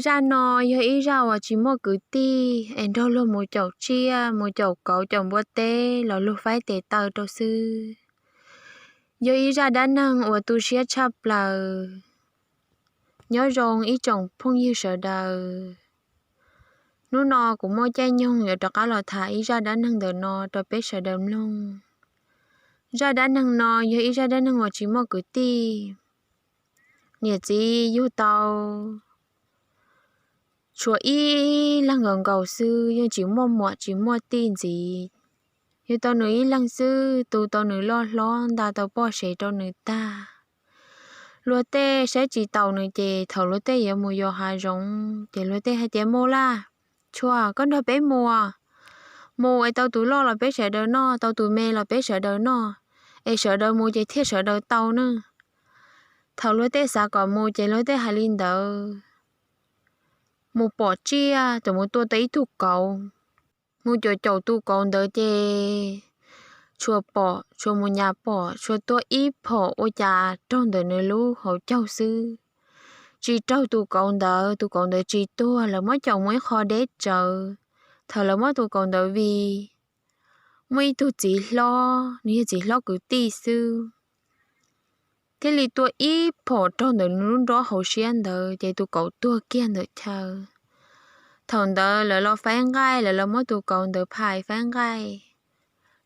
Zaj no yog ib zaj uas tsis muaj kwv tij es nrog luag mus caum tsiaj, mus caum kauv caum npua teb los luag faib tes taw rau xwb. Yog ib zaj dab neeg uas tu siab tshaj plaws. Nyob zoo ib tsoom phooj ywg sawv daws. Hnub no kuv muaj caij nyoog yuav rov qab los tham ib zaj dab neeg ntawm no rau peb sawv daws mloog. Zaj dab neeg no yog ib zaj dab neeg uas tsis muaj kwv tij. Niam txiv yug tau tshuav ib leeg nkaus nkaus xwb, yeej tsis muaj muam tsis muaj tij ntxiv. Yug tau nws ib leeg xwb, tu tau nws loj hlob, nta tau poj sev rau nws tag. Luag tej saib tsis taus nws ces thaum luag tej yuav mus yos hav zoov ces luag tej hais tias, Mus laj, Tshuas, koj nrog peb mus, mus es tau tus loj los peb sawv daws noj, tau tus me los peb sawv daws noj, es sawv daws mus ces thiaj sawv daws tau ne. Thaum luag tej xav kom mus ces luag tej hais li ntawd. Mus pom tsiaj, txawm mus tua tau ib tug kauv. Mus caum caum tus kauv ntawd ces Tshuas pom, Tshuas mus nyas pom, Tshuas tua ib phom ua cas raug ntawm nws lub hauv caug xwb, tsis raug tus kauv ntawd, tus kauv ntawd tsis tuag, lawv muab caum mus ib qho deb tsawv. Thaum lawv muab tus kauv ntawd vij, muaj ib tug txiv hlob, nws yog txiv hlob kwv tij xwb, thiaj li tua ib phom raug ntawm nws lub nrob hauv siab ntawd ces tus kauv tuag kiag ntawm chaw. Thaum ntawd lawv los faib nqaij, lawv los muab tus kauv ntawd phais faib nqaij.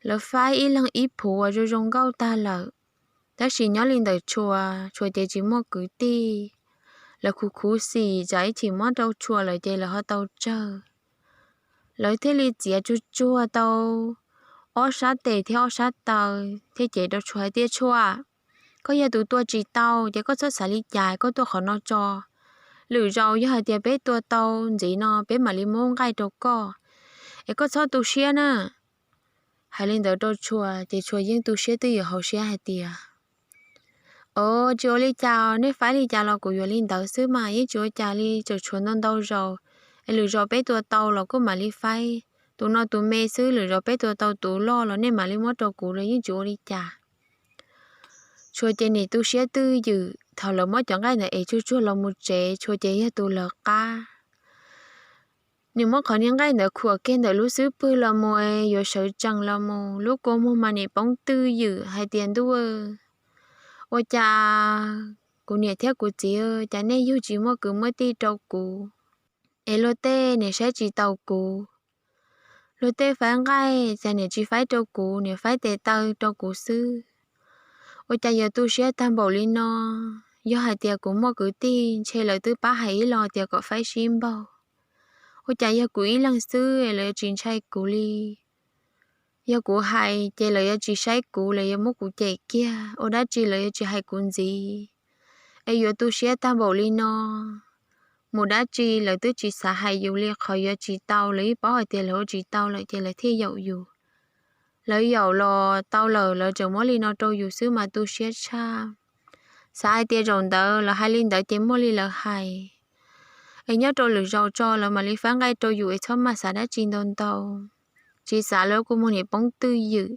Lawv faib ib leeg ib phuv uas zoo zoo nkauj tag lawm, tab sis nyob li ntawm Tshuas, Tshuas ces tsis muaj kwv tij. Lawv khuv khuv xim tsam ib chim muab rau Tshuas lawm ces lawv ho tau tsawg. Lawv thiaj li txiav tsuag tsuag tau ob sab tes thiab ob sab taw thiab cev rau Tshuas hais tias, Tshuas, koj yog tus tua tsis tau ces koj txhob xav li cas, koj tuaj qhov no tso. Lwm zaus yog hais tias peb tua tau ntxiv no peb mam li muab nqaij rau koj, es koj txhob tu siab na. Hais li ntawd rau Tshuas ces Tshuas yeej tu siab twj ywm hauv siab hais tias, Aub, tsis ua li cas, nej faib li cas los kuv yuav li ntawd xwb mas, yeej tsis ua cas li, tseem tshuav ntau ntau zaus, es lwm zaus peb tua tau los kuj mam li faib. Tus no tus me xwb, lwm zaus peb tua tau tus loj los nej mam li muab rau kuv los yeej tsis ua li cas. Tshuas ces nim tu siab twj ywm, thaum lawv muab cov nqaij ntawd ev tsuag tsuag los mus tsev, Tshuas ces yog tus lawv qab. Nim muab qhov niag nqaij ntawd khuam kiag ntawm lub xub pwg los mus, yuav sawv tsees los mus, lub kua muag mas nim poob twj ywm hais tias, Ntuj, ua cas kuv niam thiab kuv txiv, cas nej yug tsis muaj kwv muaj tij rau kuv, es luag tej nim saib tsis taus kuv. Luag tej faib nqaij cas nim tsis faib rau kuv, nim faib tes taw rau kuv xwb. Ua cas yuav tu siab tag npaum li no? Yog hais tias kuv muaj kwv tij ntshe lawv twb pab hais ib los tias kom faib sib npaug. Ua cas yog kuv ib leeg xwb lawv yuav tsis ntshai kuv li? Yog kuv hais ces lawv yuav tsis saib kuv, lawv yuav muab kuv cem kiag, ua dab tsi lawv yuav tsis hais kuv ntxiv. Es yuav tu siab tag npaum li no, mus dab tsi lawv twb tsis xav hais yus li, qhov yuav tsis tau lawv yeej paub hais tias lawv ua tsis tau lawm ces lawv thiaj yaum yus. Lawv yaum los tau lawm lawv tseem muab li no rau yus xwb mas tu siab tshaj. Xav hais tias zaum ntawd lawv hais li ntawd ces muaj li lawv hais, es nyob rau lwm zaus tso lawv mam li faib nqaij rau yus es txhob mas xav dab tsi ntau ntau. Tsis xav lawv kua muag nim poob twj ywm.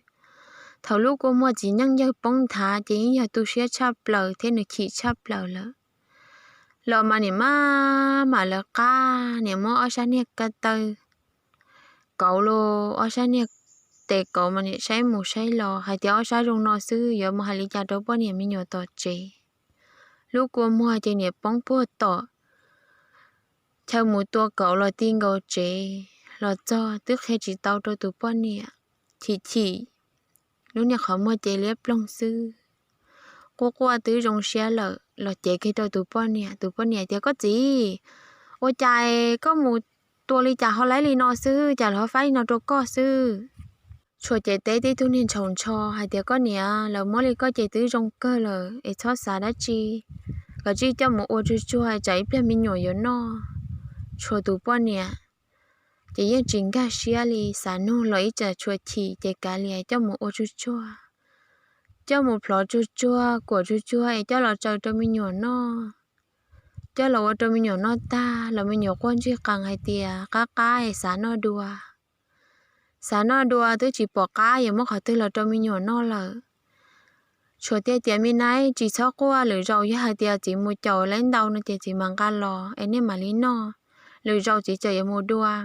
Thaum lub kua muag txiv neej yawg poob nthav ces yeej yog tu siab tshaj plaws thiab nws chim tshaj plaws lawm. Los mas nim maj mam lawv qab, nim muab ob sab niag ka taw kauv los ob sab niag tes kauv mas nim saib mus saib los hais tias ob sab zoo no xwb yuav mus hais li cas rau poj niam me nyuam tom tsev. Lub kua muag ces nim poob puag tom chaw mus tua kauv los ti nkaus tsev, los txog twb qhia tsis tau rau tus poj niam, chim chim, lub niag qhov muag ces liab ploog xwb. Quaj quaj twb zoo siab lawm los cev kiag rau tus poj niam, tus poj niam tias, Koj txiv, ua cas koj mus tua li cas ho laib li no xwb, cas lawv ho faib li no rau koj xwb? Tshuas ces teb tib tug niag ntshaus ntsho hais tias, Koj niam, lawv muab li koj ces twb zoo kawg lawm es txhob xav dab tsi, koj tsij coj mus ua tsuag tsuag tsam ib pliag me nyuam yuav noj. Tshuas tus poj niam ces yeej tsis nkag siab li, xav nug los ib tsam tshuas chim ces kav liam coj mus ua tsuag tsuag. Coj mus plhov tsuag tsuag, kuam tsuag tsuag es coj los tsaws rau me nyuam noj. Coj los ua rau me nyuam noj tag los me nyuam quaj ntsig qees hais tias qab qab es xav noj dua. Xav noj dua twb tsis pom qab yuav muab qhov twg los rau me nyuam noj lawm. Tshua thiaj tias, Me nab, tsis txhob quaj, lwm zaus yog hais tias txiv mus caum lawv ntau no ces txiv mam nqa los es nej mam li noj, lwm zaus txiv tseem yuav mus dua.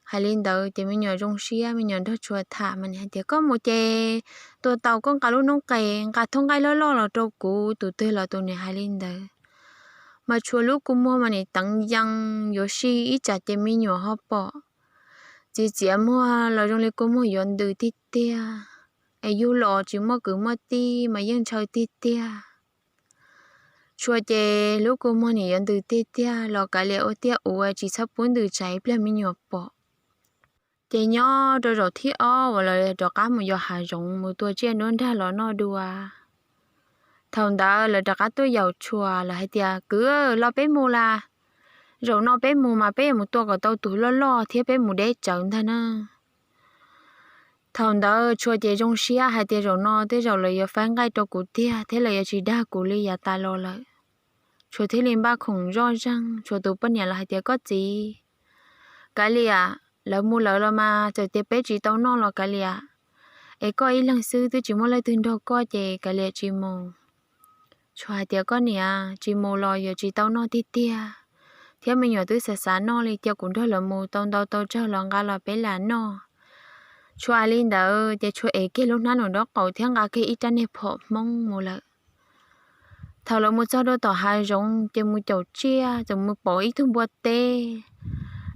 Hais li ntawd ces me nyuam zoo siab, me nyuam nrog Tshua tham mas niam hais tias, Koj mus ces tua tau koj nqa lub noob qes, nqa thoob nqaij loj loj los rau kuv. Tus twg los tus niam hais li ntawd. Mas Tshua lub kua muag mas nim teev yees yuav si ib tsam ces me nyuam ho pom, txiav txiav muag los zoo li kua muag yuav ntws tiag tiag, es yug los tsis muaj kwv muaj tij mas yeej ntshaw tiag tiag. Tshua ces lub kua muag nim yuav ntws tiag tiag los kav liam ua tiag ua tsis txhob pub ntws tsam ib pliag me nyuam pom. Ces nyob rau zaum thib ob uas lawv rov qab mus yos hav zoov mus tua tsiaj nruab nrag los noj dua. Thaum ntawd lawv rov qab tuaj yaum Tshua, lawv hais tias, Kwv, los peb mus las, zaum no peb mus mas peb yuav mus tua kom tau tus loj loj thiab peb mus deb tsawv ntag na. Thaum ntawd Tshua ces zoo siab hais tias zaum no tej zaum lawv yuav faib nqaij rau kuv tiag thiab lawv yuav tsis dag kuv li yav tas los lawm. Tshua thiaj li npaj khoom zoj zeeg, Tshua tus poj niam los hais tias, Koj txiv, kav liam, lawv mus lawv los mas txawm tias peb tsis tau noj los kav liam, es koj ib leeg xwb twb tsis muaj leej twg nrog koj ces kav liam tsis mus. Tshua hais tias, Koj niam, tsis mus los yuav tsis tau noj tiag tiag, thiab me nyuam twb xav xav noj li, cia kuv nrog lawv mus tau ntau tau tsawg los nqa los peb lam noj. Tshua hais li ntawd ces Tshua ev kiag lub hnab nraub qaum thiab nqa kiag ib rab niag phom Hmoob mus lawm. Thaum lawv mus txog rau tom hav zoov ces mus caum tsiaj, txawm mus pom ib tug npua teb.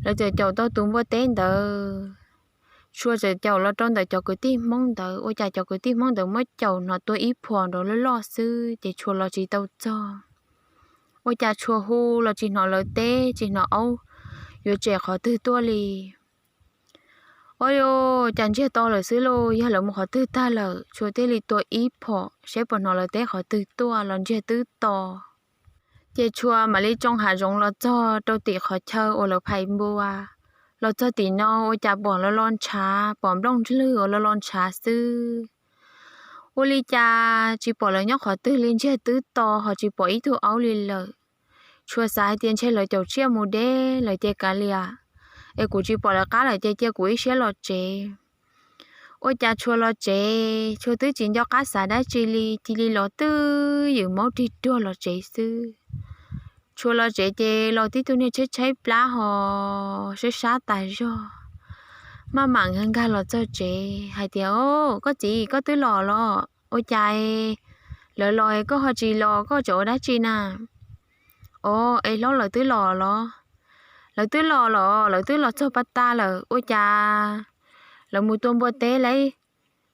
Lawv txawm caum tau tus npua teb ntawd. Tshua txawm caum los rau ntawm cov kwv tij Hmoob ntawd, ua cas cov kwv tij Hmoob ntawd muab caum hnov tua ib phom nrov loj loj xwb ces Tshua los tsis tau txog. Ua cas Tshua hu los tsis hnov lawv teb, tsis hnov aub yuav tsem qhov twg tuaj li. Ua cas ntsiag to lawm xwb lauj, yog lawv mus qhov twg tag lawm. Tshua thiaj li tua ib phom saib puas hnov lawv teb qhov twg tuaj los ntsiag twb to. Ces Tshua mam li tsoo hav zoov los txog rau tim qhov chaw uas lawv phais npua. Los txog tim no ua cas pom lo lo ntshav, pom nplooj ntshlwg uas lo lo ntshav xwb. Ua li cas tsis pom lawv nyob qhov twg li, ntsiag twb to ho tsis pom ib tug aub li lawm. Tshua xav hais tias ntshe lawv caum tsiaj mus deb lawm ces kav liam, es kuv tsis pom lawv qab lawm ces cia kuv ib siab los tsev. Ua cas Tshua los tsev, Tshua twb tsis nco qab xav dab tsi li, cia li los twb ywm maub rig ruag los tsev xwb. Tshua los tsev ces los tib tug niag tshaib tshaib plab ho sab sab tas zog. Maj mam nkag nkag los txog tsev hais tias, Au, koj txiv, koj twb los los? Ua cas lawv los koj ho tsis los, koj tseem ua dab tsi na? Os, es hlob, lawv twb los los? Lawv twb los los, lawv twb los txog pab tag lawm. Ua cas lawv mus tua npua teb lauj,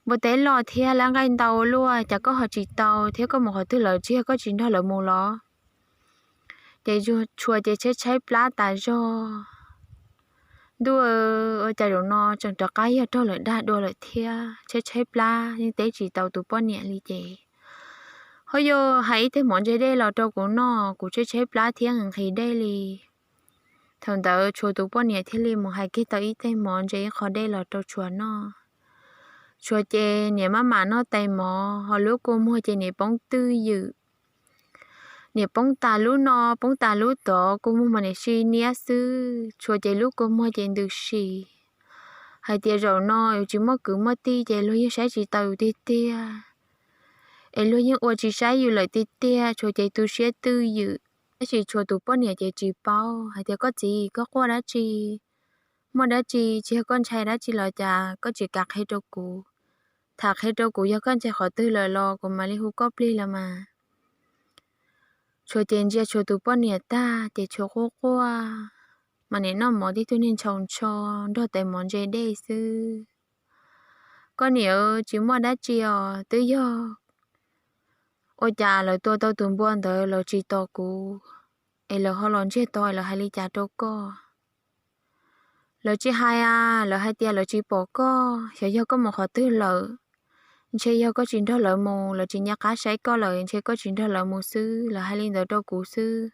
npua teb loj thiab lawv nqaij ntau luaj, cas koj ho tsis tau thiab, koj mus qhov twg lawm, tsis yog koj tsis nrog lawv mus los? Ces Tshua ces tshaib tshaib plab tas zog. Ntuj, ua cas zaum no tseem rov qab yog raug lawv dag dua lawm thiab, tshaib tshaib plab yeej teb tsis tau tus poj niam li ces, Ho yog hais ib teg mov ntse dej los rau kuv noj, kuv tshaib tshaib plab thiab nqhis dej li. Thaum ntawd Tshua tus poj niam thiaj li mus hais kiag tau ib teg mov ntse ib qho dej los rau Tshua noj. Tshua ces niam maj mam noj tais mov, ho lub kua muag ces niam poob twj ywm. Niam poob tas lub no poob tas lub tod, kua muag mas niam si niab xwb. Tshua ces lub kua muag ces ntws si, hais tias zaum no yus tsis muaj kwv muaj tij ces luag yeej saib tsis taus yus tiag tiag, es luag yeej ua tsis saib yus lawm tiag tiag. Tshua ces tu siab twj ywm, tab sis Tshua tus poj niam ces tsis paub, hais tias, Koj txiv, koj quaj dab tsi? Muaj dab tsi, tsis yog koj ntshai dab tsi los cas, koj tsis kam qhia rau kuv. Tham qhia rau kuv, yog koj ntshai qhov twg lawm los kuv mam li hu koj plig los mas. Tshua ces ntsia Tshua tus poj niam tag ces Tshua quaj quaj, mas niam noj mov tib tug niag ntshaus ntsho, nrog tais mov ntse dej xwb. Koj niam, tsis muaj dab tsi os, twb yog ua cas lawv tua tau tus npua ntawd lawv tsis tos kuv, es lawv ho los ntsiag to, lawv hais li cas rau koj? Lawv tsis hais a, lawv hais tias lawv tsis pom koj, xyov yog koj mus qhov twg lawm. Ntshe yog koj tsis nrog lawv mus, lawv tsis nco qab saib koj lawm, ntshe koj tsis nrog lawv mus xwb, lawv hais li ntawd rau kuv xwb.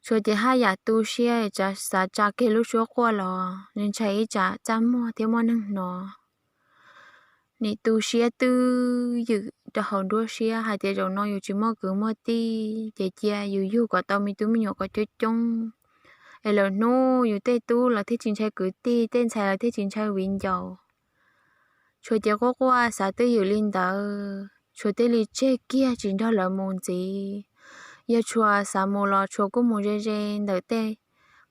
Tshua ces haj yam tu siab, xav tsa kiag lub suab quaj los, ntshai ib tsam txaj muag thiab muaj neeg hnov. Nim tu siab twj ywm rau hauv nruab siab hais tias zaum no yus tsis muaj kwv muaj tij ces cia yus yug kom tau me tub me nyuam kom coob coob, es lawm hnub yus tej tub los thiaj tsis ntshai kwv tij, tej ntxhais los thiaj tsis ntshai viv ncaus. Tshua ces quaj quaj xav twj ywm li ntawd, Tshua thiaj li tseg kiag tsis nrog lawv mus ntxiv. Yog Tshua xav mus los Tshua kuj mus ze ze ntawm tej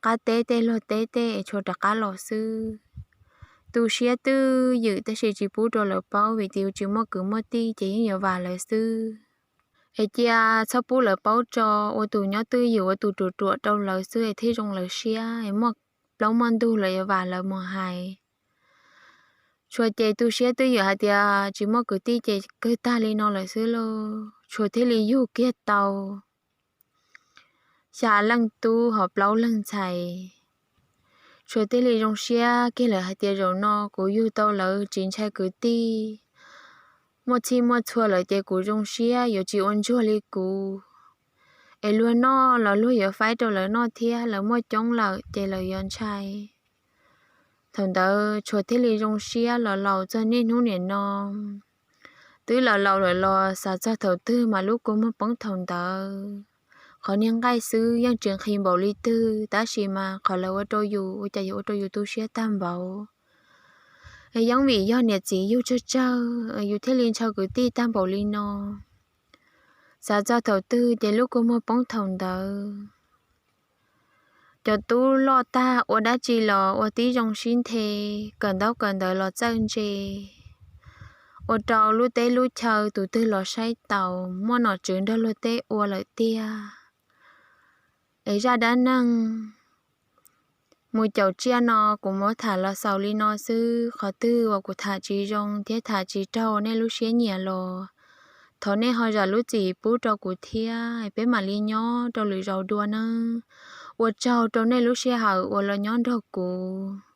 qab teb tej luag teb tej es Tshua rov qab los xwb. Tu siab twj ywm tab sis tsis pub rau lawv paub vim tias yus tsis muaj kwv muaj tij ces yeej yuav vam lawv xwb. Es cia txhob pub lawv paub tso, ua tus nyob twj ywm ua tus ruam ruam rau lawv xwb es thiaj zoo lawv siab es muaj plaub muaj ntug lawv yuav vam lawv mus hais. Tshua ces tu siab twj ywm hais tias tsis muaj kwv tij ces kawg tag li no lawm xwb lauj. Tshua thiaj li yug kiag tau xya leej tub ho plaub leeg ntxhais. Tshua thiaj li zoo siab kiag lawm hais tias zaum no kuv yug tau lawv tsis ntshai kwv tij, muaj txhij muaj txhua lawm ces kuv zoo siab yuav tsis ua ntsuag li kuv. Es luag noj los luag yuav faib rau lawv noj thiab, lawv muaj coob lawm ces lawv yuav ntshai. Thaum ntawd Tshua thiaj li zoo siab los laus txog niaj hnub niam no. Twb laus laus lawm los xav txog thaum twg mas lub kua muag poob thaum ntawd. Qhov niag nqaij xwb yeej tsis nqhis npaum li twg tab sis mas qhov lawv ua rau yus ua cas yuav ua rau yus tu siab tag npaum. Yeej vim yog niam txiv yug tsawg tsawg yus thiaj li ntshaw kwv tij tag npaum li no. Xav txog thaum twg ces lub kua muag poob thaum ntawd. Cov tub loj tag ua dab tsi los ua tib zoo sib nthe, kawm ntaub kawm ntawv los txawj ntse. Ua rau lub teb lub chaw tus twg los saib taus, muaj nom tswv nrog luag teb ua lawm tiag. Es zaj dab neeg mus caum tsiaj no kuv muab tham los xaus li no xwb, qhov twg uas kuv tham tsis zoo thiab tham tsis raug nej lub siab nyiam los thov nej ho zam lub txim pub rau kuv thiab, peb mam li nyob rau lwm zaus dua nawb. Ua tsaug rau nej lub sij hawm uas los nyob nrog kuv.